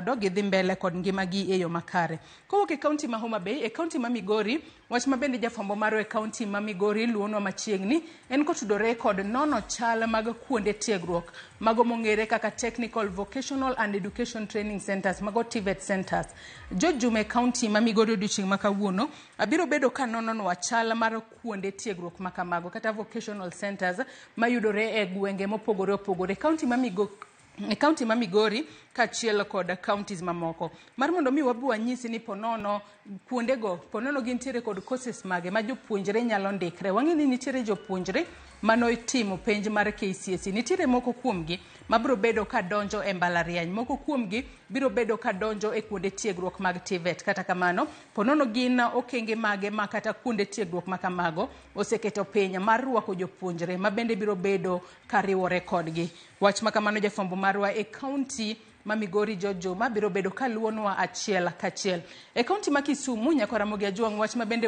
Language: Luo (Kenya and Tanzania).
godo gidhi mbele kod ngimagi e yo makare. Kowuok e kaunti ma Homa Bay, e kaunti ma Migori, wach ma bende jafwambo marwa e kaunti ma Migori luwonwa machiegni en kotudore kod nono chal mag kuonde tiegruok mago mong'ere kaka Technical Vocational and Education Training Centers, mago TVET centers. George Juma e kaunti ma Migori odiochieng' ma kawuono abiro bedo ka nononwa chal mar kuonde tiegruok ma kamago kata vocational centers mayudore e gwenge mopogore opogore. Kaunti ma Migo e kaunti ma Migori kaachiel kod counties mamoko. Mar mondo mi wabi wanyisi ni ponono kuondego, ponono gintiere kod courses mage ma jopuonjre nyalo ndikre. Wang'e ni nitiere jopuonjre manotimo penj mar KCSE. Nitiere moko kuomgi mabiro bedo ka donjo e mbalariany, moko kuomgi biro bedo ka donjo e kuonde tiegruok mag TVET. Kata kamano, ponono gin okenge mage ma kata kuonde tiegruok ma kamago oseketo piny mar rwako jopuonjre ma bende biro bedo ka riwore kodgi. Wach ma kamano jafwambo marwa e kaunti ma Migori George Juma biro bedo ka luwonwa achiel kachiel. E kaunti ma Kisumu, Nyakwa Ramogi Ajwang' wach ma bende